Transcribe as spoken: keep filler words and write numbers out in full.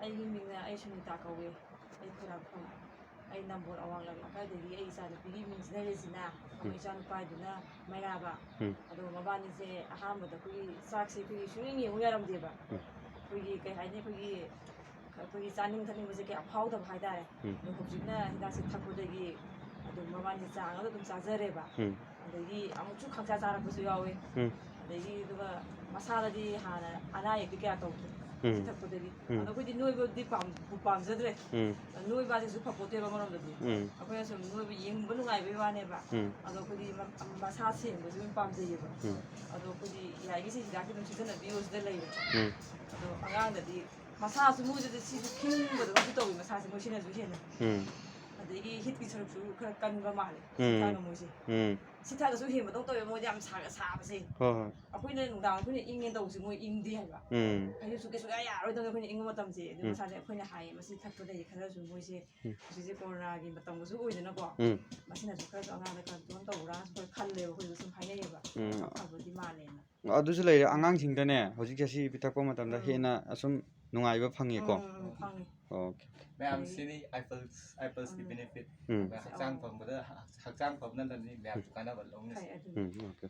ꯑꯩꯒꯤ ꯃꯤꯡꯅ ꯑꯩ ꯁꯨꯅꯤꯇꯥ ꯀꯧꯏ꯫ ꯑꯩ ꯈꯨꯔꯥꯛꯐꯝ, ꯑꯩ ꯅꯝꯕꯣꯜ ꯑꯋꯥꯡ ꯂꯝ ꯂꯩꯀꯥꯏꯗꯒꯤ꯫ ꯑꯩ ꯏꯆꯥꯅꯨꯄꯤꯒꯤ ꯃꯤꯡꯁꯤꯅ ꯔꯦꯖꯤꯅꯥ, ꯑꯩꯈꯣꯏ ꯎꯝ꯫ ꯏꯆꯥꯅꯨꯄꯥꯗꯨꯅ ꯃꯩꯔꯥꯕ꯫ ꯎꯝ꯫ ꯑꯗꯣ ꯃꯕꯥꯅꯤꯁꯦ ꯑꯍꯥꯟꯕꯗ ꯑꯩꯈꯣꯏꯒꯤ ꯆꯥꯛꯁꯦ ꯑꯩꯈꯣꯏꯒꯤ ꯁꯨꯡꯌꯦꯡ ꯌꯦꯡꯉꯨ ꯌꯥꯔꯝꯗꯦꯕ꯫ ꯎꯝ꯫ ꯑꯩꯈꯣꯏꯒꯤ ꯀꯩ ꯍꯥꯏꯅꯤ, ꯑꯩꯈꯣꯏꯒꯤ, ꯑꯩꯈꯣꯏꯒꯤ ꯆꯥꯅꯤꯡ ꯊꯛꯅꯤꯡꯕꯁꯦ ꯀꯌꯥ ꯐꯥꯎꯗꯕ ꯍꯥꯏꯇꯥꯔꯦ꯫ ꯎꯝ꯫ ꯑꯗꯣ ꯍꯧꯖꯤꯛꯅ ꯍꯤꯗꯥꯛꯁꯦ ꯊꯛꯄꯗꯒꯤ ꯑꯗꯨꯝ ꯃꯕꯥꯅꯤ ꯆꯥꯡ ꯑꯃꯗ ꯑꯗꯨꯝ ꯆꯥꯖꯔꯦꯕ꯫ ꯎꯝ꯫ ꯑꯗꯒꯤ ꯑꯃꯨꯛꯁꯨ ꯈꯪꯆꯥ ꯆꯥꯔꯛꯄꯁꯨ ꯌꯥꯎꯋꯦ꯫ ꯎꯝ꯫ ꯑꯗꯒꯤ ꯑꯗꯨꯒ ꯃꯁꯥꯗꯗꯤ ꯍꯥꯟꯅ ꯑꯅꯥ ꯑꯌꯦꯛꯇꯤ ꯀꯌꯥ ꯇꯧꯗꯦ ꯎꯝ꯫ ꯁꯤ ꯊꯛꯄꯗꯒꯤ꯫ ꯎꯝ꯫ ꯑꯗꯣ ꯑꯩꯈꯣꯏꯗꯤ ꯅꯣꯏꯕꯗꯤ ꯄꯥꯝ-, ꯄꯥꯝꯖꯗ꯭ꯔꯦ꯫ ꯎꯝ꯫ ꯅꯣꯏꯕ ꯍꯥꯏꯁꯤꯁꯨ ꯐꯄꯣꯠꯇꯦꯕ ꯑꯃꯔꯣꯝꯗꯗꯤ꯫ ꯎꯝ꯫ ꯑꯩꯈꯣꯏꯅ ꯁꯨꯝ ꯅꯣꯏꯕ ꯌꯦꯡꯕ ꯅꯨꯡꯉꯥꯏꯕꯩ ꯋꯥꯅꯦꯕ꯫ ꯎꯝ꯫ ꯑꯗꯣ ꯑꯩꯈꯣꯏꯗꯤ ꯃ-, ꯃꯁꯥ ꯁꯦꯡꯕꯁꯨ ꯑꯗꯨꯝ ꯄꯥꯝꯖꯩꯌꯦꯕ꯫ ꯎꯝ꯫ ꯑꯗꯣ ꯑꯩꯈꯣꯏꯗꯤ ꯌꯥꯔꯤꯉꯩꯁꯤ ꯍꯤꯗꯥꯛꯇꯤ ꯑꯗꯨꯝ ꯁꯤꯖꯤꯟꯅꯕꯤꯌꯣ ꯁꯤꯗ ꯂꯩꯔꯦ꯫ ꯎꯝ꯫ ꯑꯗꯣ ꯑꯉꯥꯡꯗꯗꯤ ꯃꯁꯥꯁꯨ ꯃꯣꯏꯗꯗꯤ ꯁꯤꯁꯨ ꯈꯤꯡꯕꯗꯧꯅꯁꯨ ꯇꯧꯋꯤ, ꯃꯁꯥꯁꯦ ꯃꯣꯏ ꯁꯤꯅꯁꯨ ꯍꯦꯟꯅ꯫ ꯎꯝ꯫ ꯑꯗꯒꯤ ꯍꯤꯠꯀꯤ ꯁꯔꯨꯛꯁꯨ ꯈꯔ ꯀꯟꯕ ꯃꯥꯜꯂꯦ꯫ ꯎꯝ꯫ ꯁꯤꯠꯊꯒ ꯃꯣꯏꯁꯦ꯫ ꯎꯝ꯫ ꯁꯤꯠꯊꯒꯁꯨ ꯍꯦꯟꯕꯗꯧ ꯇꯧꯋꯦ, ꯃꯣꯏꯗꯤ ꯌꯥꯝ ꯁꯥꯒ ꯁꯥꯕꯁꯦ꯫ ꯍꯣꯏ, ꯍꯣꯏ꯫ ꯑꯩꯈꯣꯏꯅ ꯅꯨꯡꯗꯥꯡ ꯑꯩꯈꯣꯏꯅ ꯏꯪꯉꯦ ꯇꯧꯕꯁꯦ ꯃꯣꯏ ꯏꯪꯗꯦ ꯍꯥꯏꯕ꯫ ꯎꯝ꯫ ꯐꯩꯖꯨꯞꯁꯨ ꯀꯩꯁꯨ ꯌꯥ ꯌꯥꯔꯣꯏꯗꯕꯅꯤ ꯑꯩꯈꯣꯏꯅ ꯏꯪꯕ ꯃꯇꯝꯁꯦ꯫ ꯑꯗꯨ ꯎꯝ꯫ ꯃꯁꯥꯁꯦ ꯑꯩꯈꯣꯏꯅ ꯍꯥꯏꯌꯦ, ꯃꯁꯤ ꯊꯛꯄꯗꯒꯤ ꯈꯔꯁꯨ ꯃꯣꯏꯁꯦ ꯎꯝ꯫ ꯍꯧꯖꯤꯛꯁꯦ ꯀꯣꯔꯣꯅꯥꯒꯤ ꯃꯇꯝꯒꯁꯨ ꯑꯣꯏꯗꯅꯀꯣ꯫ ꯎꯝ꯫ ꯃꯁꯤꯅꯁꯨ ꯈꯔꯁꯨ ꯑꯉꯥꯡꯗ ꯀꯟꯇ꯭ꯔꯣꯜ ꯇꯧꯕ꯭ꯔꯥꯅꯁꯨ ꯑꯩꯈꯣꯏ ꯈꯜꯂꯦꯕ, ꯑꯩꯈꯣꯏꯁꯨ ꯁꯨꯝ ꯍꯥꯏꯅꯩꯌꯦꯕ꯫ ꯎꯝ꯫ ꯐꯕꯗꯤ ꯃꯥꯜꯂꯦꯅ꯫ ꯑꯗꯨꯁꯨ ꯂꯩꯔꯦ, ꯑꯉꯥꯡꯁꯤꯡꯗꯅꯦ ꯍꯧꯖꯤꯛꯁꯦ ꯁꯤ ꯄꯤꯊꯛꯄ ꯃꯇꯝꯗ ꯎꯝ꯫ ꯍꯦꯟꯅ ꯑꯁꯨꯝ ꯅꯨꯡꯉꯥꯏꯕ ꯐꯪꯉꯦꯀꯣ꯫ ꯎꯝ, ꯎꯝ, ꯐꯪꯉꯦ꯫ Okay, okay. ꯃꯌꯥꯝ ꯑꯗꯒꯤ ꯁꯤꯅꯤ apples, applesꯀꯤ ꯎꯝ꯫ Benefit꯫ ꯎꯝ꯫ ꯑꯩꯈꯣꯏ ꯍꯛꯆꯥꯡ ꯐꯕꯗ, ꯍꯛꯆꯥꯡ ꯐꯕꯅ ꯂꯟꯅꯤ, ꯃꯌꯥꯝꯁꯨ ꯀꯥꯟꯅꯕ ꯂꯧꯃꯤꯟꯅꯁꯤ꯫ ꯐꯩ ꯑꯗꯨꯅꯤ꯫ ꯎꯝ, ꯑꯣꯀꯦ꯫